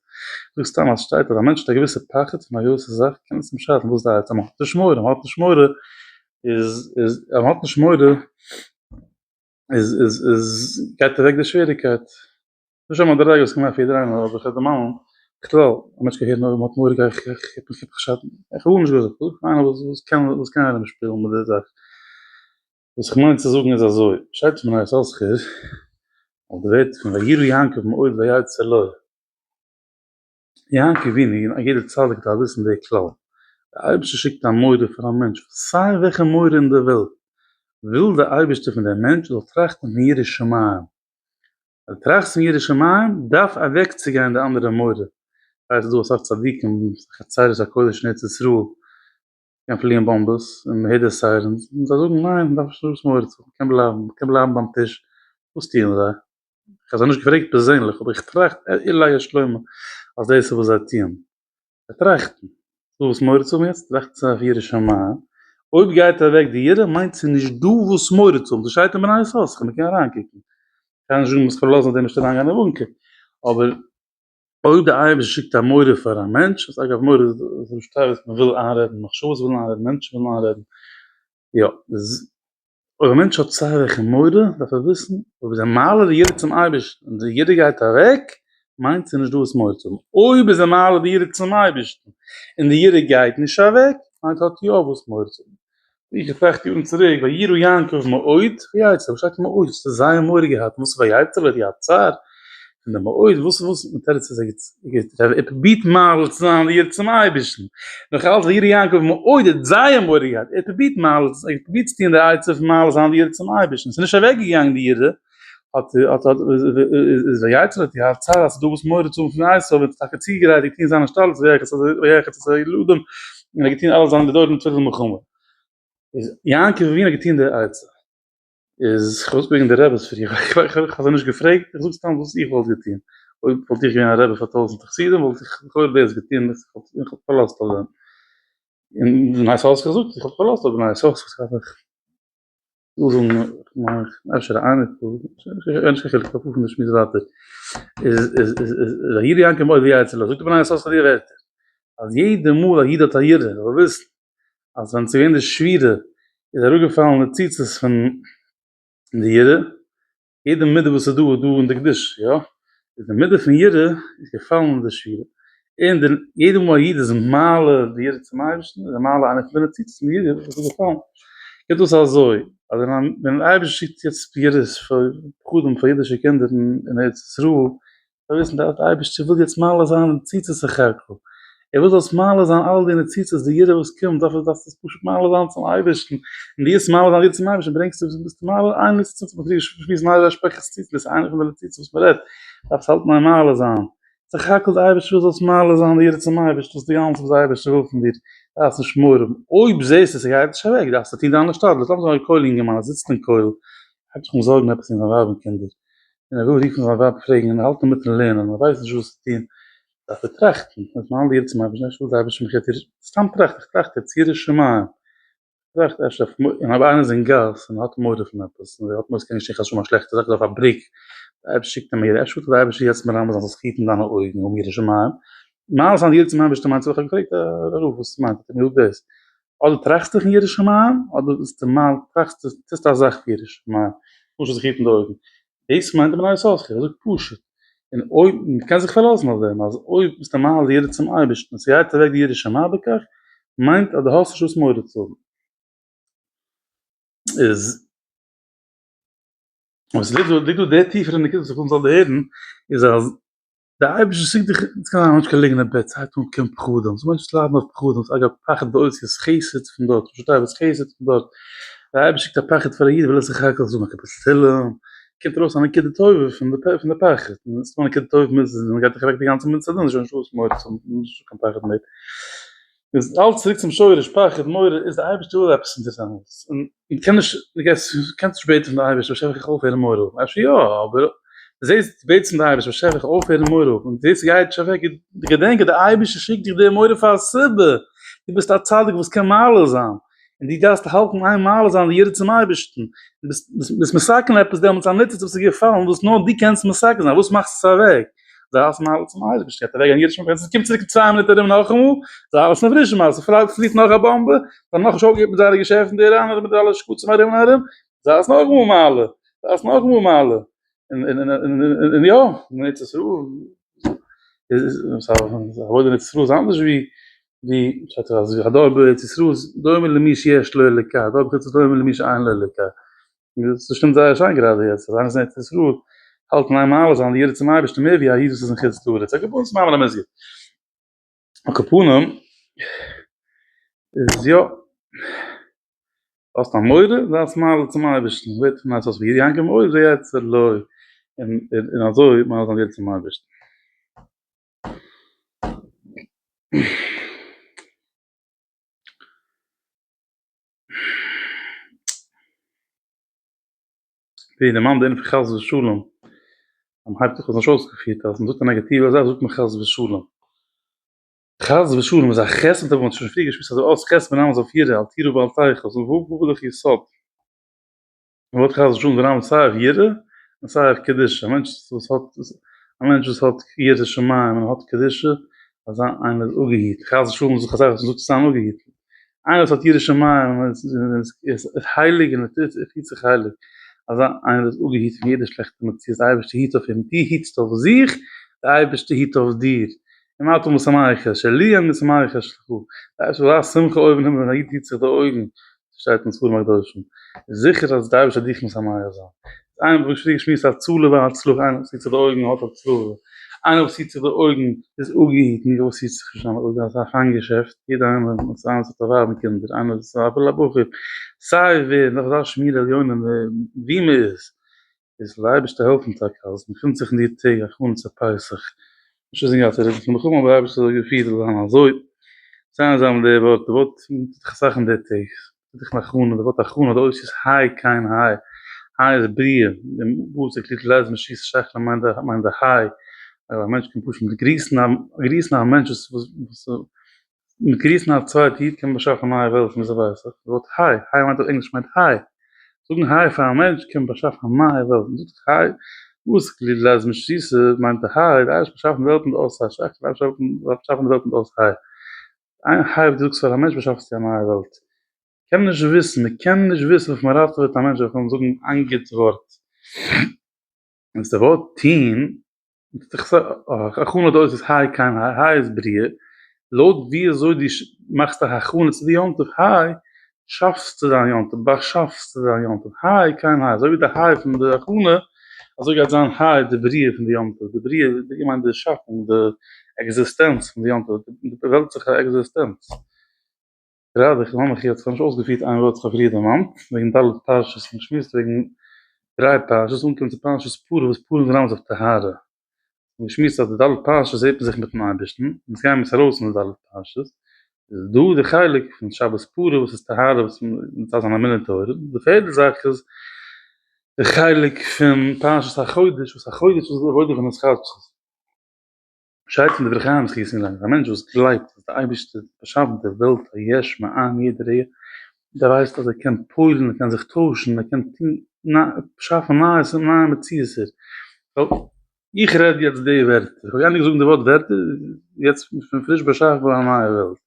איך זאג סתם אז שטייט אז א מענטש האט א געוויסע פחד פון א געוויסע זאך קען עס אים שאטן, וואס די עצה? מען האט נישט מורא, מען האט נישט מורא איז איז אז מען האט נישט מורא איז איז איז גייט אוועק די שוועריקייט. נישט א מדריגה וואס כ'מיין פאר יעדער איינער אבער כ'רעד דערמאנען בכלל א מענטש קען הערן אויב מ'האט מורא גיי איך איך איך איך שאטן איך האב גארנישט געזאגט כ'זאג פאר איינער וואס וואס קען וואס קען ארום שפילן מיט די זאך וואס איך מיין צו זאגן איז אזוי שטייט אין בני יששכר אויף די ווערטער פון וירא יעקב מאוד ויצר לו יעקב אבינו און א יעדער צדיק דארף וויסן די כלל די אייבערשטער שיקט א מורא פאר א מענטש סיי וועלכע מורא אין די וועלט וויל די אייבערשטער פון דעם מענטש זאל טראכטן פון יראת שמים אז דו טראכסט פון יראת שמים דארף אוועקצוגיין די אנדערע מורא, כ'ווייס ס'איז דא אסאך צדיקים, חצרות הקודש אין ארץ ישראל, קען פליען באמבעס און מ'הערט די sirens, און זיי זאגן ניין מ'דארף נישט וואס מורא צו האבן, מ'קען בלייבן, מ'קען בלייבן ביים טיש, וואס טוען זיי? כ'האב זיי נישט געפרעגט פערזענליך אבער איך טראכט אולי יש לומר אז דאס איז וואס זיי טוען. זיי טראכטן, ס'דא וואס מורא צו האבן יעצט? טראכטן זיי אויף יראת שמים, אויב גייט אוועק די יראה מיינט ס'איז נישט דא וואס מורא צו האבן, ס'שטייט אין בני יששכר, מ'קען אריינקוקן, כ'גיי נישט זאגן מ'זאל זיך פארלאזן אויף דעם נישט אריינגיין אין וואונקער, אבער אויב די אייבערשטער שיקט א מורא פאר א מענטש, וואס אגב מורא איז ראשי תיבות מ'וויל איינרעדן, מחשבות ווילן איינרעדן, מענטשן ווילן איינרעדן, יא, איז אויב א מענטש האט סיי וועלכע מורא, דארף ער וויסן, אויב איז ער מעלה די יראה צום אייבערשטן און די יראה גייט אוועק, מיינט ס'איז נישט דא וואס מורא צו האבן. אויב איז ער מעלה די יראה צום אייבערשטן און די יראה גייט נישט אוועק, מיינט האט יא וואס מורא צו האבן. איך געטראכט יארן צוריק, וירא יעקב מאוד ויצר, וואס שטייט מאוד? וואס האט ער זייער מורא געהאט? וואס ויצר לו? ער האט געהאט צער פון די מאוד? וואס וואס? די תירוץ איז ער האט פרובירט מעלה צו זיין די יראה צום אייבערשטן, נאך אלץ וירא יעקב מאוד ער האט זייער מורא געהאט, ער האט פרובירט מעלה צו זיין, ער האט פרובירט צו טון די עצה פון מעלה זיין די יראה צום אייבערשטן, ס'איז נישט אוועק געגאנגען די יראה, האט האט האט איז ויצר האט געהאט צער אז ס'איז דא וואס מורא צו האבן פון עשו, און האט טאקע צוגעגרייט געטון זיין השתדלות ויחץ את הילדים, און ער האט געטון אלע זיינע דורות מיט תפילה ומלחמה. איז יעקב אבינו האט געטון די עצה. איז כ'וואלט וועגן די רעבעס פריער, איך האב זיי נישט געפרעגט, איך זאג סתם וואס איך וואלט געטון, אויב וואלט איך געווען א רבי פאר טויזענטער חסידים וואלט איך לכאורה דאס געטון, איך וואלט פארלאזט אויף דעם, און בני יששכר זאגט איך וואלט פארלאזט אויף בני יששכר, איך וויל זאגן אפשר א אייניקל, נישט קיין חילוק, כ'פאר פון די שמועס ווייטער, איז איז איז וירא יעקב מאוד ויצר לו, זאגט די בני יששכר די ווערטער, אז יעדע מאל א איד האט א יראה זאל ער וויסן אז ווען ס'איז געווען די שבירה איז אראפגעפאלן די ציצית פון די יראה, יעדע מידה וואס איז דא איז דא אין די קדושה, יא? איז די מידה פון יראה איז געפאלן אין די שבירה, און די יעדע מאל א איד איז מעלה די יראה צום אייבערשטן איז ער מעלה איינע פון די ניצוצות פון די יראה וואס איז געפאלן, קומט אויס אזוי, אז ווען דער אייבערשטער שיקט יעצט יראות פחדים פאר אידישע קינדער אין ארץ ישראל, זיי וויסן די אייבערשטער וויל יעצט מעלה זיין די ניצוצות החקל, ער וויל זאלסט מעלה זיין אלע די ניצוצות, די יראה וואס קומט, דארף דארפסט עס פשוט מעלה זיין צום אייבערשטן, און די יעצט מעלה זיין די צום אייבערשטן ברענגסטו ביסטו מעלה איין ניצוץ וואס מ'פריער געשמועסט מעלה השפכת ניצוץ דאס איז איינע פון די ניצוצות וואס מ'רעדט, דארפסט האלטן ביים מעלה זיין, סך הכל די אייבערשטער וויל זאלסט מעלה זיין די יראה צום אייבערשטן, דאס איז די גאנצע וואס די אייבערשטער וויל פון דיר, דארפסט נישט מורא האבן, אויב זעסטו ס'גייט נישט אוועק דארפסטו טון דיין השתדלות, לאמיר זאגן א כולל אינגערמאן ער זיצט אין כולל, הייבט זיך אן זארגן עפעס אין זיין ווייב און קינדער, און ער וויל רופן זיין ווייב פרעגן און ער האלט אינמיטן לערנען און ער ווייסט נישט וואס צו טון. דארף ער טראכטן, אז מיין ליעד צום אייבערשטן, אפשר וויל דער אייבערשטער מיך יעצט, סתם טראכט, איך טראכט יעצט ירא שמים, טראכט אפשר אויף און אויב איינער איז אין גאס און האט מורא פון עפעס, און ער האט מורא ס'קען געשען חס ושלום א שלעכטע זאך, איז אויף א בריק, דער אייבערשטער שיקט אים א יראה, אפשר וויל דער אייבערשטער יעצט מרמז זיין זאלסט היטן דיינע אויגן און ירא שמים, מעלה זיין די יראה צום אייבערשטן מיינט, איך האב געפרעגט א רב וואס עס מיינט, האט ער מיר געזאגט דאס, אדער טראכסטו פון ירא שמים, אדער ביסטו מעל, טראכסטו, טוסטו א זאך פון ירא שמים, למשל זיך היטן די אויגן, דאס מיינט די בני יששכר, ער זאגט פשוט, און אויב, מען קען זיך פארלאזן אויף דעם, אז אויב ביסטו מעלה די יראה צום אייבערשטן און ס'גייט אוועק די ירא שמים בכך, מיינט אז דו האסט נישט וואס מורא צו האבן. איז, וואס ליגט דא, ליגט דא די טיפערע נקודה וואס איך וויל מ'זאל דערהערן, איז אז דער אייבערשטער שיקט דיך, עס קען זיין א מענטש קען ליגן אין בעט, ס'הייבט אן קומען פחדים, ס'דא מענטשן וואס ליידן אויף פחדים, אגב פחד באותיות חסד פון דארט, פשוט תיבות חסד פון דארט, דער אייבערשטער שיקט א פחד פאר א איד וויל ער זיך הכל זאגן א קאפיטל תהילים, קומט ארויס א נקודה טובה פון די פון די פחד, און עס איז דא א נקודה טובה פון מצוות, און גייט דיך אוועק די גאנצע מצוה, דאן איז שוין נישטא וואס מורא צו האבן, נישטא קיין פחד מער. איז אלץ צוריק צום שורש, פחד, מורא, איז דער אייבערשטער וויל עפעס פון דיר דעמאלטס, און מען קען נישט, דו גייסט, קענסט נישט בעטן פון די אייבערשטער באשעפער איך אויפהערן מורא האבן, אפשר יא, אבער דו זעסט, דו בעטסט פון די אייבערשטער באשעפער איך אויפהערן מורא האבן, און דאס גייט נישט אוועק, געדענק אז די אייבערשטער שיקט דיך די מורא פאר א סיבה, דו ביסט א צדיק וואס קען מעלה זיין, און דו דארפסט האלטן איין מעלה זיין די יראה צום אייבערשטן, דו ביסט מסכן עפעס דעמאלטס א ניצוץ וואס איז געפאלן וואס נאר דו קענסט מסכן זיין, וואס מאכסטו עס אוועק? זיי אלעס מעלה צום אייבערשטן, גייט אוועק גיין יראת שמים, ווען עס קומט צוריק אין צוויי מינוט ארום נאכאמאל, זיי אלעס אין פרישע מעשה, פליט נאך א באמבע, זיי האבן נאכנישט אויפגעהערט מיט זייערע געשעפטן די איראנער מיט אלע שקצים ארום און ארום, זיי אלעס נאכאמאל מעלה, זיי אלעס נאכאמאל מעלה, און יא, אין ארץ ישראל איז עבודה אין ארץ ישראל איז אנדערש ווי ווי שטייט אז הדור בארץ ישראל איז דומה למי שיש לו אלוקה, הדור בחוץ איז דומה למי שאין לו אלוקה. דאס שטימט זייער שיין גראדע יעצט, אז איינער איז אין ארץ ישראל האלט אין איין מעלה זיין די יראה צום אייבערשטן מער ווי א איד וואס איז אין חוץ לארץ, על כל פנים ס'מאמר המסגר. על כל פנים איז יא, האסט א מורא, זייטס מעלה צום אייבערשטן, ווערט פון עצות ווי יעקב אוי זה יצר לו, און אזוי מעלה זיין די יראה צום אייבערשטן. ווי דערמאנט די ענין פון חס ושלום, אז מ'הייבט זיך נישט אויסגעפירט אז מ'זאגט א נעגאטיווע זאך זאגט מען חס ושלום. חס ושלום איז א ח' מיט א ו', מ'האט שוין פריער געשמועסט אז די אות ח' מרמז אויף יראה, אל תירא ואל תחת, און ו' ו' איז דאך יסוד. די ווארט חס ושלום איז מרמז סיי אויף יראה און סיי אויף קדושה, א מענטש וואס האט א מענטש וואס האט יראת שמים און האט קדושה, אזא איינער איז אפגעהיטן, חס ושלום איז דאך א זאך וואס מ'זאגט צו זיין אפגעהיטן. איינער וואס האט יראת שמים און איז הייליג און פירט זיך הייליג, אזא איינער איז אפגעהיט פון יעדע שלעכטע מציאות, די אייבערשטער היט אויף אים, דו היטסט אויף זיך, די אייבערשטער היט אויף דיר, אם אתה משמח את שלי אני משמח את שלך, די אייבערשטער האט אזא שמחה אויבן אין הימל ווען א איד היט זיך די אויגן, שטייט אין ספרים הקדושים, איז זיכער אז די אייבערשטער וועט דיך משמח זיין. איינער וואס פריער געשמועסט הצלה והצלחה, איינער וואס היט זיך די אויגן האט הצלחה, איינער וואס היט זיך די אויגן איז אפגעהיטן, ווער וואס היט זיך נישט זיינע אויגן איז א פיין געשעפט, יעדער איינער וואס איינער וואס האט א ווייב און קינדער, איינער וואס איז אפילו א בחור, סיי ווער, נאך אזא שמירה עליונה ווי מען איז, איז זאל דער אייבערשטער העלפן טאקע אז מען געפינט זיך אין די טעג הכנה צו פסח, נישט אזוי געהאט צו רעדן פון מלחמה אבער דער אייבערשטער האט געפירט זאל זיין אזוי, זיי זיין מיט די ווארט, די ווארט טוט זיך אסאך אין די טעג, טוט זיך אין הכנה, די ווארט הכנה די אותיות היי קיין היי, היי איז בריאה, די פסוק ליט לז משיס שחלה מיינט די מיינט די היי, אז א מענטש קען פשוט גריסן א גריסן א מענטש וואס וואס מיט גריסן א צווייטע איד קען מען באשאפן א נייע וועלט פון וויאזוי ווייס איך, די ווארט היי, היי מיינט אויף ענגליש מיינט היי, זאגן היי פאר א מענטש קען באשאפן א נייע וועלט, מען זאגט היי, וואס לאז נישט זיסע מיינט די היי, די אייבערשטער באשאפן די וועלט מיט די אות היי, שייך די אייבערשטער באשאפן די וועלט מיט די אות היי, איין היי וואס דו זאגסט פאר א מענטש באשאפסטו א נייע וועלט, קען נישט וויסן, מען קען נישט וויסן וואס מען ראטעוועט א מענטש דורכן זאגן איין גוט ווארט, און די ווארט טוהן הכנה די אותיות היי קיין היי, היי איז בריאה, לויט ווי אזוי דו מאכסט א הכנה צו די יום טוב היי, שאפסטו דיין יום טוב, באשאפסטו דיין יום טוב, היי קיין היי, אזוי ווי די היי פון די הכנה, אזוי גייט זיין היי די בריאה פון די יום טוב, די בריאה, בריאה מיינט די שאפונג, די עקזיסטענץ פון די יום טוב, די וועלטליכע עקזיסטענץ. גראדע איך דערמאן מיך יעצט, כ'האב נישט אויסגעפירט איין ווארט וואס כ'האב פריער דערמאנט, וועגן ד' פרשות, מ'האט געשמועסט וועגן דריי פרשות, אנגעקומען צו פרשת פרה וואס פרה איז מרמז אויף טהרה, מ'האט געשמועסט אז די ד' פרשות זעט מען זיך מיטן אייבערשטן, און עס גייען מיר ארויס פון די ד' פרשות, איז דא די חלק פון שבת פרה וואס איז טהרה וואס מ'דארף זיין א מילין טהור, די פערדע זאך איז די חלק פון פרשת החודש וואס החודש איז די עבודה פון התחדשות. שטייט פון די דברי חיים זכותו יגן עלינו, א מענטש וואס גלייבט אז דער אייבערשטער באשאפט די וועלט א יש מאין יעדע רגע, דער ווייסט אז ער קען פועל'ן, ער קען זיך טוישן, ער קען טון, שאפן נייעס און נייע מציאות'ער. ווייל איך רעד יעצט די ווערטער, איך האב געענדיגט זאגן די ווארט ווערטער, יעצט פון פריש באשאפן א נייע וועלט.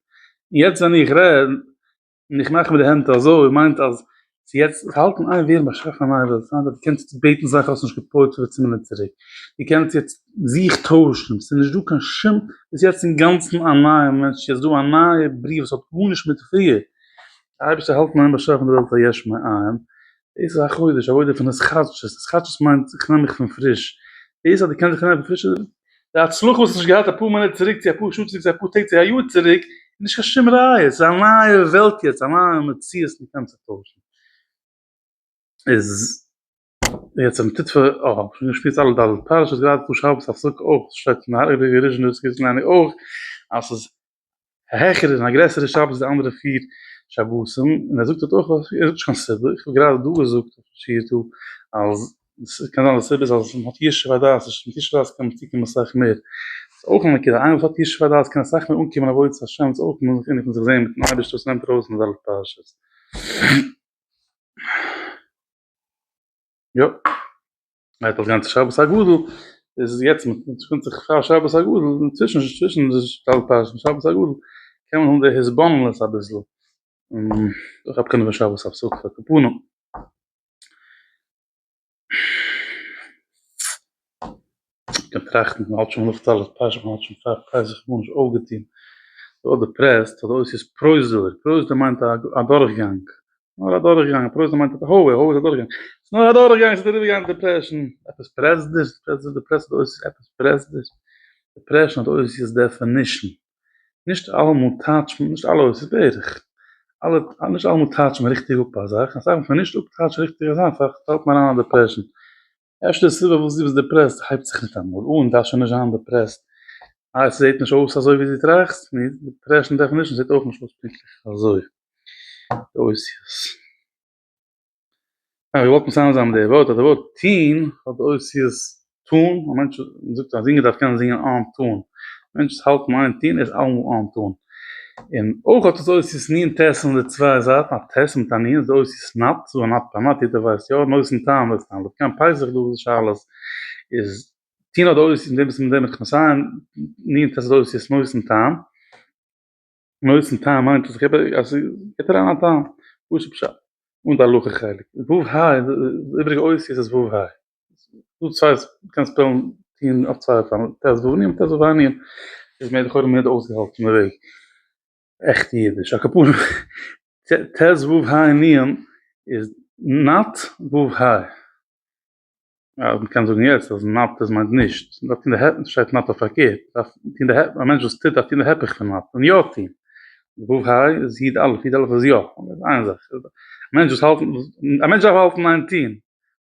און יעצט ווען איך רעד, און איך מאך מיט די הענט אזוי מיינט אז צו יעצט האלטן איין ווערן באשאפן א נייע וועלט, ס'מיינט אז דו קענסט יעצט בעטן זאכן האסט נישט געפועלט 15 מינוט צוריק, דו קענסט יעצט זיך טוישן, ס'איז נישט דא קיין שום, ביסט יעצט אינגאנצן א נייע מענטש, יעצט דא א נייע בריאה וואס האט גארנישט מיט פריער, די אייבערשטער האלט אין איין באשאפן די וועלט א יש מאין, דאס איז א חודש, עבודה פון התחדשות, התחדשות מיינט איך נעם מיך פון פריש, דאס אז דו קענסט זיך נעמען פון פריש, די הצלחה וואס האסט נישט געהאט אפאר מינוט צוריק צו אפאר שעה צוריק צו אפאר טעג צו א יאר צוריק, איז נישט קיין שום ראיה, ס'איז א נייע וועלט יעצט, א נייע מציאות מען קען זיך טוישן. איז יעצט אז מ'טוט פאר, אה, שוין געשמועסט אלע ד' פרשות, גראדע דא שבת הפסקה אויך, שטייט אין הייליגע ריזשינער זכותו יגן עלינו אויך, אז ס'איז א העכערע און א גרעסערע שבת ווי די אנדערע פיר שבתים, און ער זאגט דארט אויך, ער זאגט נישט קיין סיבה, איך האב גראדע דא געזאגט אויפן שיעור דא, אז ס'קען זיין די סיבה איז אז מ'האט ישוב הדעת, מיט ישוב הדעת קען מען צוקומען אסאך מער, ס'איז אויך א נקודה, איינער וואס האט ישוב הדעת קען אסאך מער אנקומען עבודת השם, ס'איז אויך מוז זיך ענין פון זיך זען מיטן אייבערשטער וואס נעמט ארויס אין די ד' פרשות. יא. גייט דאס גאנצע שבת הגדול איז יעצט מיט געפינט זיך פאר שבת הגדול און צווישן צווישן די ד' פרשות און שבת הגדול קען מען האבן די התבוננות אביסל און דורך א בחינה פון שבת הפסקה על כל פנים. קען טראכטן מען האלט שוין נאך ד' פרשות מען האלט שוין פאר פסח גארנישט אויפגעטון די ווארט depressed האט די אותיות פרוזדור, פרוזדור מיינט א דורכגאנג נאר א דורכגאנג, א פרוזדור מיינט א hallway, hallway איז א דורכגאנג, ס'איז נאר א דורכגאנג, ס'איז אריבערגעגאנגען depression, עפעס פרעזדער, פרעזדער depressed האט אויס עפעס פרעזדער, depression האט אותיות definition, נישט אלעמאל טייטשט מען, נישט אלע אותיות בערך, אלע, נישט אלעמאל טייטשט מען ריכטיג אפ א זאך, אסאך מאל פון נישט אפטייטשן ריכטיג א זאך פאלט מען אריין אין א depression, אפשר די סיבה פארוואס דו ביסט depressed הייבט זיך ניטאמאל אן, דארפסט שוין נישט זיין depressed, איי עס זעט נישט אויס אזוי ווי דו טראכסט, נו, depression definition זעט אויך נישט אויס פונקטליך אזוי, די אותיות. איך געוואלט מסיים זיין מיט די ווארט אז די ווארט טוהן האט די אותיות טון, א מענטש זאגט א זינגער דארף קענען זינגען אן טון, א מענטש וואס האלט אין איין טוהן איז אלעמאל אן טון, און אויך האט עס אותיות נ' ט' און די צוויי זייטן, א ט' מיט א נ' איז די אותיות נט, ס'איז דא א נט ביי נט יעדער ווייסט יא, נותן טעם וועסט טעם, קיין פסח דא איז שאלות איז טוהן האט די אותיות מיט דעם וואס מיט דעם איך מסיים, נ' ט' איז די אותיות נותן טעם. נותן טעם מיינט אז איך געב אז ס'געבט אריין א טעם, פשוט פשט, אן די הלכה חלק, ו' ה' די איבעריגע אותיות איז ו' ה', דא צוויי מ'קען spell ן טוהן אויף צוויי אופנים, ט' ו' נ' ט' ו' ה' נ', איז מער לכאורה מער די אויסגעהאלטענע וועג, עכט אידיש, על כל פנים ט' ו' ה' נ' איז not ו' ה'. אז מ'קען זאגן יעצט אז not איז מיינט נישט, מ'דארף טון די הפך, שטייט not אויף פארקערט, מ'דארף טון די הפך, א מענטש וואס טוט דארף טון די הפך פון not, און יא טון. ו' ה' איז י' א', י' א' איז יא, איין זאך. א מענטש וואס האלט, א מענטש דארף האלטן איין טון,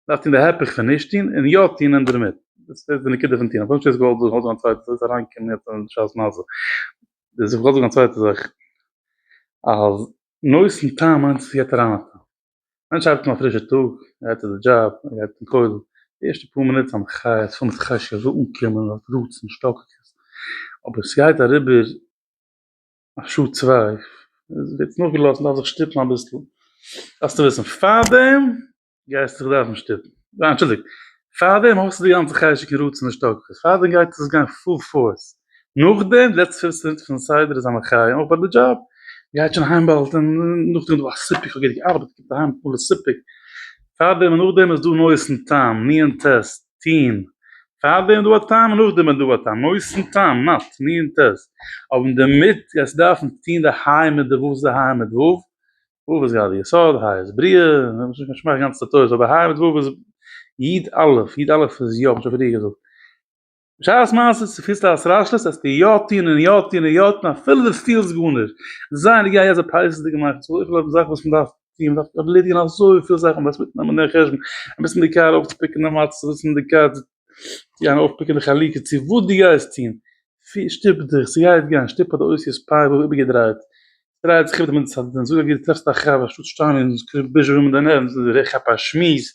דארף טון די הפך פון נישט טון, און יא טון אינדערמיט. דאס איז די נקודה פון טון. כ'האב נישט יעצט געוואלט זאגן, כ'וואלט זאגן א צווייטע זאך, ס'איז אריינגעקומען יעצט אין בשעת מעשה. איך וואלט זאגן א צווייטע זאך, אז נותן טעם מיינט ס'געבט אריין א טעם. מענטש הייבט אן א פרישע טאג, ער גייט צו די דזשאב, ער גייט אין כולל, די ערשטע פאר מינוט איז א מחיה, עס איז פול מיט חשק, ער וויל אנקומען, ער האט רצון, השתוקקות, אבער עס גייט אריבער א שעה צוויי, עס ווערט נאכגעלאזט, מען דארף זיך שטופן אביסל, דארפסטו וויסן, פארדעם גייסטו זיך דארפן שטופן, ניין אנטשולדיגט, פארדעם האסטו די גאנצע חשק און רצון און השתוקקות, פארדעם גייט עס גיין full force, נאכדעם די לעצטע פופצן מינוט פון סדר איז א מחיה, אויך ביי די דזשאב, גייט שוין אהיים באלד און נאכדעם איז דא א סיפוק, כ'האב גוט געארבעט, קומט אהיים מלא סיפוק, פארדעם און נאכדעם איז דא נותן טעם, נ' ט', טוהן, פארדעם איז דא א טעם און נאכדעם איז דא א טעם, נותן טעם, not, נ' ט', אבער אינדערמיט גייסטו דארפן טוהן די היי מיט די ו', וואס איז די היי מיט ו'? ו' איז גראדע יסוד, היי איז בריאה, נישט מאכן גאנצע תורות, אבער היי מיט ו' איז י' א', י' א' איז יא, האב איך שוין פריער געזאגט. בשעת מעשה צו פילסטו א התרשלות וועסטו יא טון און יא טון און יא טון אפילו דו פילסט גארנישט, זיי נוגע יעצט די פסח'דיגע מאכט אזויפיל אויף זאכן וואס מען דארף טון, מען דארף ערלעדיגן אזויפיל זאכן, מען דארף מיטנעמען דעם חשבון, אביסל אין די קאר אויפצו pick ן די מצות, אביסל אין די קאר צו גיין אויפ pick ן די חלוקה, צו וואס דו גייסט טון, שטופ דיך, ס'גייט גיין, שטופ האט די אותיות פ' ו' איבערגעדרייט, דרייט זיך איבער מיט די זאג אז דו טרעפסט א חבר אנשטאט שטיין און ביזשעווען מיט די נערוון, כאפ א שמועס,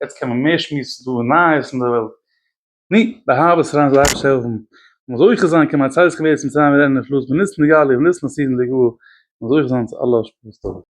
יעצט קען מען מער שמועסן, ס'איז דא נייעס אין די וועלט. נו, באהאוועס אריין זאל אייבערשטער העלפן. מ'זאל זוכה זיין כימי צאתך מארץ מצרים אראנו נפלאות בניסן נגאלו ובניסן עתידין ליגאל, מ'זאל זוכה זיין צו אלע השפעות טובות.